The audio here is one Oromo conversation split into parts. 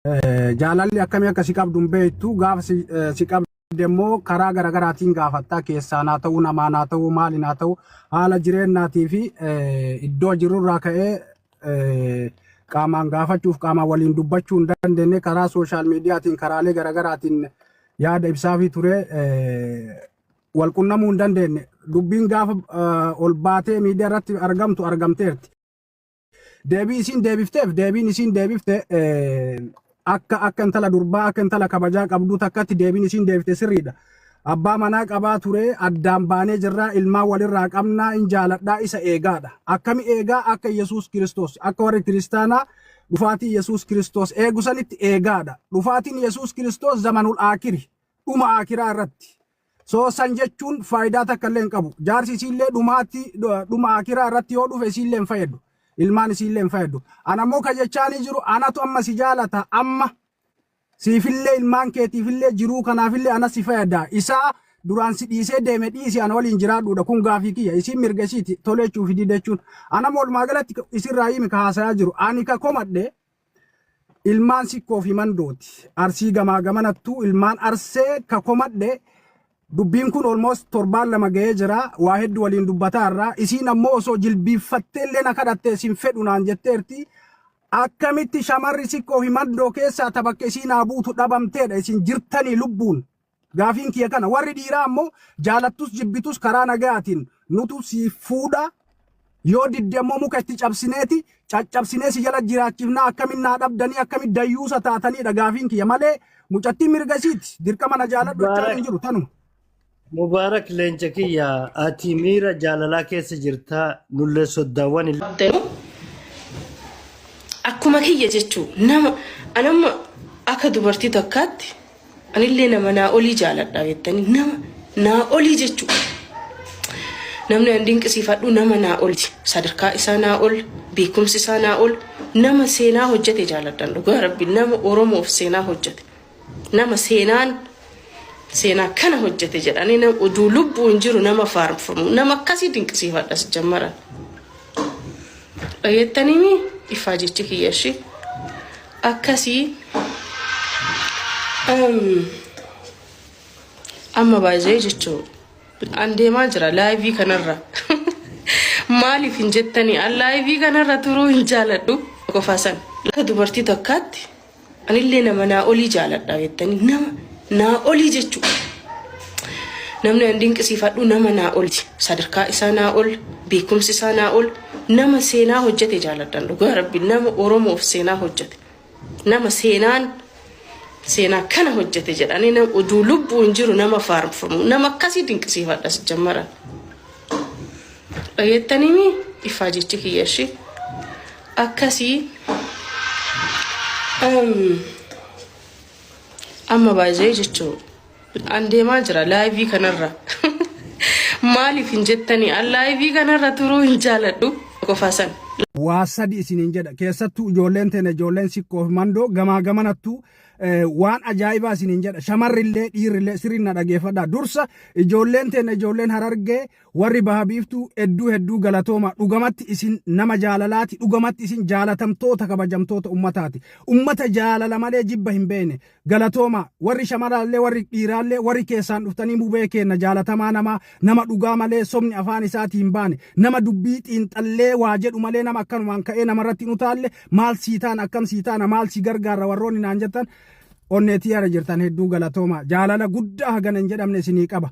Jaalalli akkamii akka si qabdu hin beektu gaafa si qabde immoo karaa garaagaraatiin gaafatta keessaan haa ta'uu namaan haa ta'uu maaliin haa ta'uu haala jireennaatii fi iddoo jirurraa ka'ee qaamaan gaafachuuf qaamaan waliin dubbachuu hin dandeenye karaa sooshaal miidiyaatiin karaalee garaagaraatiin yaada ibsaafii ture wal qunnamuu hin dandeenye dubbiin gaafa ol baatee miidiyaa irratti argamtu argamteerti. Deebii isiin deebifteef deebiin isiin deebifte akka intala durbaa akka intala kabajaa qabduu takkatti deebiin isiin deebifte sirriidha. Abbaa manaa qabaa ture addaan baanee jirraa ilmaan walirraa qabnaa in jaaladhaa isa eegaadha. Akkami eegaa akka Yesuus Kiristoos akka warri kiristaanaa dhufaatii Yesuus Kiristoos eegu sanitti eegaadha. Dhufaatiin Yesuus Kiristoos zamanul aakiri dhuma aakiraa irratti. So san jechuun faayidaa takka illee hin qabu. Jaarsi isiillee dhumaatti dhuma akiraa irratti yoo dhufe isiillee hin fayyadu. Ilmaan isiillee hin fayyadu. Ana immoo ka jechaanii jiru anatu amma si jaalata amma siifillee ilmaan keetiifillee jiruu kanaafillee ana si fayyada. Isaa duraan si dhiisee deeme dhiisi ana waliin jiraadhuudha. Kun gaafii kiyya. Isiin mirga isiiti tole jechuu fi dide jechuun. Ana immoo walumaa galatti isirraa himi ka haasayaa jiru. Ani ka komadhe ilmaan sikkoo fi mandooti. Arsii gamaa gamanattuu ilmaan arsee ka komadhe dubbiin kun almost torbaan 2 ga'ee jira. Waa hedduu waliin dubbataa irraa. Isiin ammoo osoo jilbiiffattee illee na kadhatte isin fedhu naan jetteerti. Akkamitti shamarri sikkoo fi mandoo keessaa ta bakka isiin haa buutu dhabamteedha isin jirtanii lubbuun. Gaafiin kiyya kana warri dhiiraa ammoo jaalattus jibbitus karaa nagayaatiin nutu siif fuudha yoo didde ammoo muka itti cabsineeti caccabsinee si jala jiraachifnaa akkamin naa dhabdanii akkamitti dayyuusa taataniidha gaafiin kiyya malee mucattiin mirga isiiti dirqama na jaaladhu jechaa Mubaarak hin jiru tanuma. Mubaarak leenca kiyya ati miira jaalalaa keessa jirta nullee soddaawwan illee. Qabdanu akkuma kiyya jechuu nama anamma akka dubartii takkaatti Anillee nama naa olii jaaladha jettanii nama naa olii jechuu. Namni an dinqisiifadhu nama naa olti. Sadarkaa isaa naa ol, beekumsi isaa naa ol, nama seenaa hojjete jaaladhan dhugaa rabbi nama Oromoof seenaa hojjete. Nama seenaan seenaa kana hojjete jedhanii nama oduu lubbuun jiru nama faarfamu nama akkasii dinqisiifadhas jammaran. Dhageettanimi ifaa jechi kiyya ishii. Akkasii amma baay'ee jechuun an deemaa jira laayivii kanarra. Maaliif hin jettanii an laayivii kanarra turuu hin jaaladhu qofaa san. Akka dubartii takkaatti anillee nama naa olii jaaladha jettanii nama naa olii jechuudha. Namni an dinqisiifadhu nama naa olti. Sadarkaa isaa naa ol, beekumsi isaa naa ol, nama seenaa hojjete jaaladhan dhugaa rabbi nama Oromoof seenaa hojjete. Nama seenaan seenaa kana hojjete jedhanii nama oduu lubbuun jiru nama faarfamu nama akkasii dinqisiifadha si jammaran. Dhageettanimi ifaa jechi kiyya ishii akkasii amma baay'ee jechuun An deemaa jira laayivii kanarra. Maaliif hin jettanii? An laayivii kanarra turuu hin jaaladhu. Qofaa san. Waa sadi isiniin jedha keessattuu ijoolleen teena ijoolleen sikkoo fi mandoo gamaa gamanattuu waan ajaa'ibaa isiniin jedha shamarrillee dhiirrillee sirriin na dhageeffadhaa dursa ijoolleen teena ijoolleen harargee warri baha biiftuu hedduu hedduu galatooma dhugamatti isin nama jaalalaati dhugamatti isin jaalatamtoota kabajamtoota ummataati ummata jaalala malee jibba hin beekne Galatooma warri shamaraallee warri dhiiraallee warri keessaan dhuftanii mubee keenna jaalatamaa namaa nama dhugaa malee sobni afaan isaatii hin baane nama dubbii xiinxallee waa jedhu malee nama akkanumaan ka'ee namarratti hin utaalle maal sii taana akkam sii taana maal sii gargaarra warroonni naan jettan onneetii yara jirtan hedduu galatooma jaalala guddaa hagana hin jedhamne isinii qaba.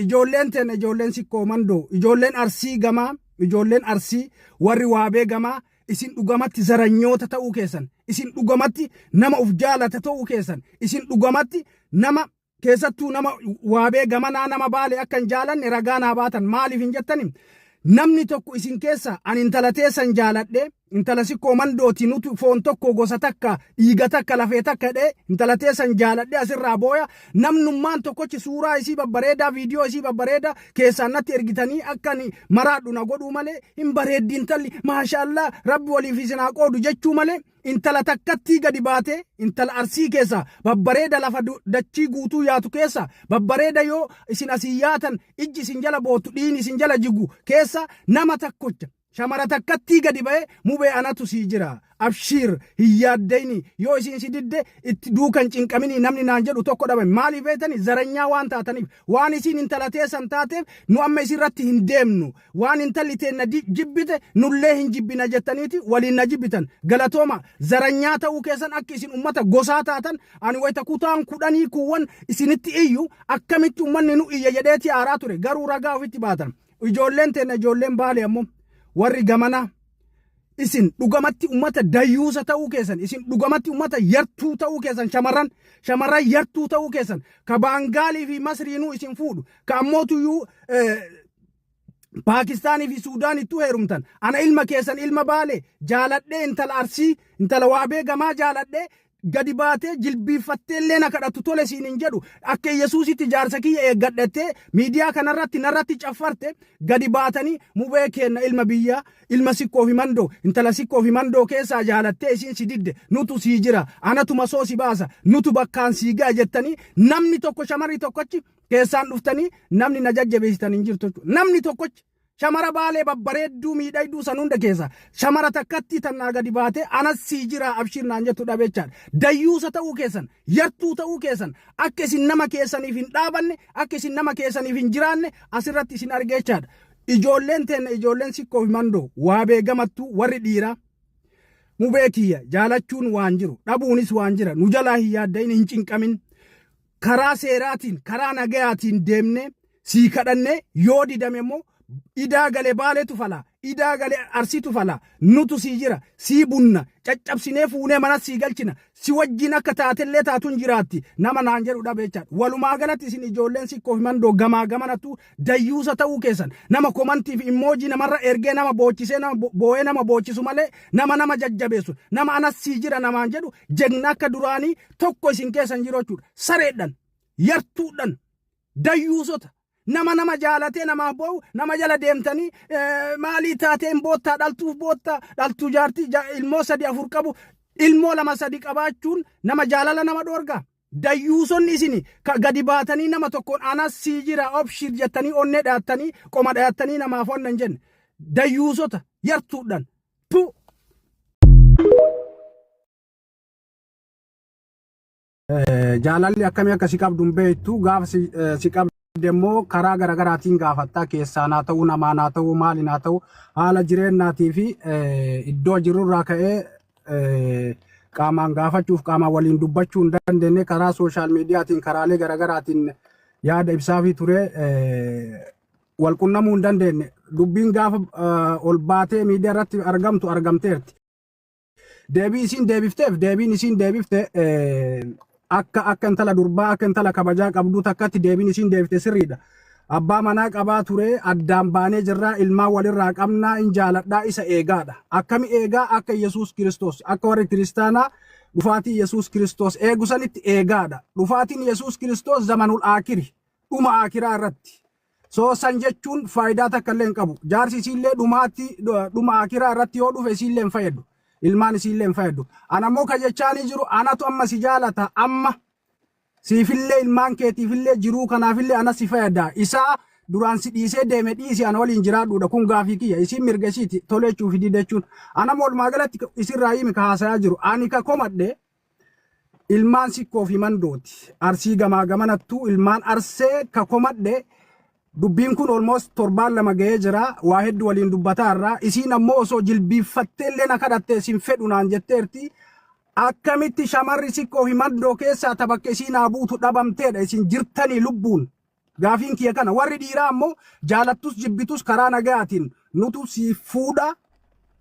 Ijoolleen teena ijoolleen sikkoo mandoo ijoolleen arsii gamaa ijoolleen arsii warri waabee gamaa isin dhugamatti zaranyoota ta'uu keessan isin dhugamatti nama uf jaalata ta'uu keessan isin dhugamatti nama keessattuu nama waabee gamanaa nama baale akka hin jaalanne ragaa naa baatan maaliif hin jettani namni tokko isin keessa ani intala teessan jaaladhe intala sikkoo mandooti nuti foon tokko gosa takka dhiiga takka lafee takka jedhee intala teessan jaaladhe asirraa booya namnummaan tokkochi suuraa isii babbareedaa viidiyoo isii babbareedaa keessaan natti ergitanii akka ani maraadhu na godhuu malee hin bareeddi intalli maashaallah rabbi waliif isin haa qoodu jechuu malee intala takkattii gadi baatee intala arsii keessa babbareeda lafa dachii guutuu yaatu keessa babbareeda yoo isin asii yaatan ijji isin jala bootu dhiini isin jala jigu keessa nama takkocha Shamara takkattii gadi ba'ee mubee anatu sii jira. Abshiir hin yaaddayni yoo isiin si didde itti duuka hin cinqaminii namni naan jedhu tokko dhabame. Maaliif beektani zaranyaa waan taataniif waan isiin intala teessan taateef nu amma isirratti hin deemnu waan intalli teenna jibbite nullee hin jibbina jettaniiti waliin na jibbitan. Galatooma zaranyaa ta'uu keessan akka isin ummata gosaa taatan ani wayita kutaan kudhanii kuuwwan isinitti iyyu akkamitti ummanni nu iyya jedheeti aaraa ture garuu ragaa ofitti baatan. Ijoolleen teenna ijoolleen Baalee ammoo warri gamanaa isin dhugamatti ummata dayyuusa ta'uu keessan isin dhugamatti ummata yartuu ta'uu keessan shamarran shamarran yartuu ta'uu keessan ka Baangaalii fi Masriinuu isin fuudhu ka ammootuyyuu Paakistaanii fi Suudaanittuu heerumtan ana ilma keessan ilma Baalee jaaladhee intala Arsii intala Waabee gamaa jaaladhee gadi baatee jilbiiffattee illee na kadhattu tole siin hin jedhu akka Yesuusitti jaarsa kiyya eeggadhattee miidiyaa kanarratti narratti caffarte gadi baatanii mubee keenna ilma biyyaa ilma sikkoo fi mandoo intala sikkoo fi mandoo keessaa jaalattee isiin si didde nutu sii jira anatu masoo si baasa nutu bakkaan sii ga'a jettanii namni tokko shamarri tokkochi keessaan dhuftanii namni na jajjabeessitan hin jirtu jechuudha. Namni tokkochi shamara baalee babbareedduu miidhagduu san hunda keessa shamara takkattii tannaa gadi baatee anas sii jira abshiir naan jettu dhabe jechaadha. Dayyuusa ta'uu keessan yartuu ta'uu keessan akka isin nama keessaniif hin dhaabanne akka isin nama keessaniif hin jiraanne asirratti isin arge jechaadha. Ijoolleen teenna ijoolleen sikkoo fi mandoo waa beekamattuu warri dhiiraa mubee kiyya jaalachuun waan jiru dhabuunis waan jira nu jalaa hin yaadda'in hin cinqamin karaa seeraatiin karaa nagayaatiin deemnee sii kadhannee yoo didame immoo idaa gale baaletu fala idaa gale arsitu fala nutu sii jira sii bunna caccabsinee fuunee mana sii galchina si wajjin akka taatellee taatun jiraatti nama naan jedhu dhabe jechaadha walumaa galatti isin ijoolleen sikkoo fi mandoo gamaa gamanattuu dayyuusa ta'uu keessan nama komantii fi immoojii namarra ergee nama boochisee nama boo'ee nama boochisu malee nama nama jajjabeessu nama anas sii jira namaan jedhu jegna akka duraanii tokko isin keessan jiru jechuudha sareedhan yartuudhan dayyuusota nama nama jaalatee namaaf boo'u nama jala deemtanii maalii taateen boottaa dhaltuuf boottaa dhaltuu jaartii ilmoo sadi afur qabu ilmoo lama sadi qabaachuun nama jaalala nama dhoorgaa. Dayyuusonni isin ka gadi baatanii nama tokkoon anas sii jira obshir jettanii onnee dhaattanii qoma dhaattanii namaaf wanna hin jenne. Dayyuusota yartuudhaan. Tu. Jaalalli akkamii akka si qabdu hin beektu gaafa si qabde immoo karaa garaagaraatiin gaafatta keessaan haa ta'u namaan haa ta'u maaliin haa ta'u haala jireennaatii fi iddoo jirurraa ka'ee qaamaan gaafachuuf qaamaan waliin dubbachuu hin dandeenye karaa sooshaal miidiyaatiin karaalee garaagaraatiin yaada ibsaafii ture wal qunnamuu hin dandeenye dubbiin gaafa ol baatee miidiyaa irratti argamtu argamteerti. Deebii isiin deebifteef deebiin isiin deebifte akka akka intala durbaa akka intala kabajaa qabduu takkatti deebiin isiin deebifte sirriidha. Abbaa manaa qabaa ture addaan baanee jirraa ilmaan walirraa qabnaa in jaaladhaa isa eegaadha. Akkami eegaa akka Yesuus Kiristoos akka warri kiristaanaa dhufaatii Yesuus Kiristoos eegu sanitti eegaadha. Dhufaatiin Yesuus Kiristoos zamanul aakiri dhuma aakiraa irratti. So san jechuun faayidaa takka illee hin qabu. Jaarsi isiillee dhumaatti dhuma akiraa irratti yoo dhufe isiillee hin fayyadu. Ilmaan isiillee hin fayyadu. Ana immoo ka jechaanii jiru anatu amma si jaalata amma siifillee ilmaan keetiifillee jiruu kanaafillee ana si fayyada. Isaa duraan si dhiisee deeme dhiisi ana waliin jiraadhuudha. Kun gaafii kiyya. Isiin mirga isiiti tole jechuu fi dide jechuun. Ana walumaa galatti isirraa himi ka haasayaa jiru. Ani ka komadhe ilmaan sikkoo fi mandooti. Arsii gamaa gamanattuu ilmaan arsee ka komadhe dubbiin kun almost torbaan lama ga'ee jira. Waa hedduu waliin dubbataa irraa. Isiin ammoo osoo jilbiiffattee illee na kadhatte isin fedhu naan jetteerti. Akkamitti shamarri sikkoo fi mandoo keessaa ta bakka isiin haa buutu dhabamteedha isin jirtanii lubbuun. Gaafiin kiyya kana warri dhiiraa ammoo jaalattus jibbitus karaa nagayaatiin nutu si fuudha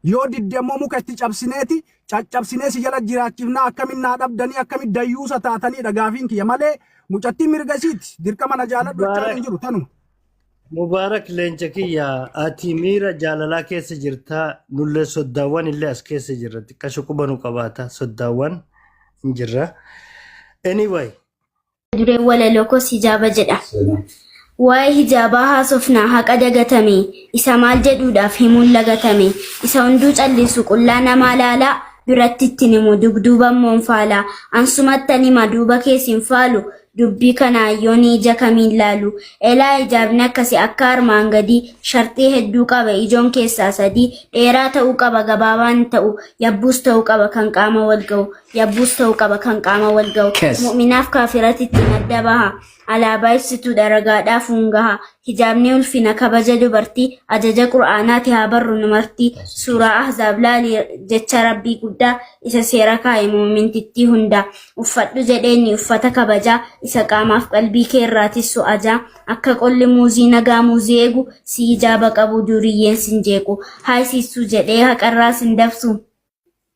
yoo didde ammoo muka itti cabsineeti caccabsinee si jala jiraachifnaa akkamin naa dhabdanii akkamitti dayyuusa taataniidha gaafiin kiyya malee mucattiin mirga isiiti dirqama na jaaladhu jechaan hin jiru tanuma. Mubaarak leenca kiyya ati miira jaalalaa keessa jirta nullee soddaawwan illee as keessa jirra xiqqasho quba nu qabaata soddaawwan hin jirra. Anyway Dureen walaloo koos hijaaba jedha. Waa'ee hijaabaa haasofna haqa dagatame, isa maal jedhuudhaaf himuun lagatame, isa hunduu callisu qullaa namaa laalaa, biratti ittiin himu dugduuba immoo hin faala. An sumattan hima duuba kees hin faalu, Dubbii kana hayyoonni ija kamiin laalu? Elaa hijaabni akkasi akka armaan gadii sharxii hedduu qaba ijoon keessaa 3 Dheeraa ta'uu qaba gabaabaa hin ta'u Yabbuus ta'uu qaba kan qaama wal ga'u Yabbuus ta'uu qaba kan qaama wal ga'u Kes. Mu'minaaf kaafiratti ittiin adda baha Alaabaa ibsituudha ragaadhaa fuungaha. Hijaabni ulfina kabaja dubartii ajaja qur'aanaati haa barru nu marti. Suuraa Ahzaab laali jecha Rabbii guddaa isa seera kaaye mu'mintittii hundaa. Uffadhu jedheeni uffata kabajaa isa qaamaaf qalbii kee irraa tissu ajaa. Akka qolli muuzii nagaa muuzii eegu si hijaaba qabu duuriyyeen sin jeequ. Haay siissuu jedhee haqarraa sin dabsu.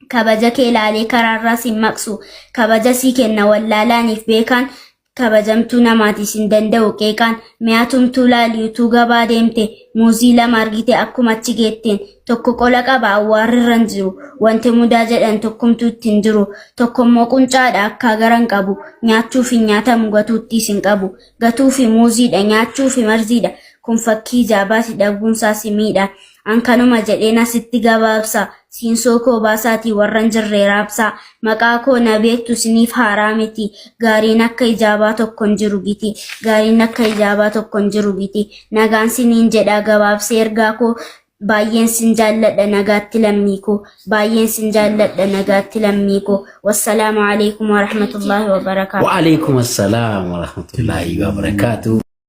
Kabaja kee laalee karaarraa sin maqsu. Kabaja sii kenna wallaalaaniif beekaan Kabajamtuu namaati sin danda'u qeeqaan. Mi'a tumtuu laali utuu gabaa deemte Muuzii lama argite akkuma achi geetteen. Tokko qola qaba awwaarri irra hin jiru. Wanti mudaa jedhan tokkumtuu itti hin jiru. Tokkommoo quncaadha akkaa gara hin qabu. Nyaachuuf hin nyaatamu gatuuttiis hin qabu. Gatuufi muuziidha nyaachuufi marziidha. Kun fakkii ijaabaati dhabuunsaa si miidha. An kanuma jedheen asitti gabaabsa. Siinsoo koo baasaatii warra hin jirre raabsaa. Maqaa koo na beektu isiniif haaraa miti. Gaariin akka ijaabaa tokko hin jiru giti. Gaariin akka ijaabaa tokko hin jiru giti. Nagaan siniin jedhaa gabaabsee ergaa koo. Baay'een sin jaalladha nagaatti lammii koo. Baay'een sin jaalladha nagaatti lammii koo. Wassalaamu alaikum warahmatullaahi wabarakaatuh. Wa'alaikum assalam warahmatullahi wabarakatuh.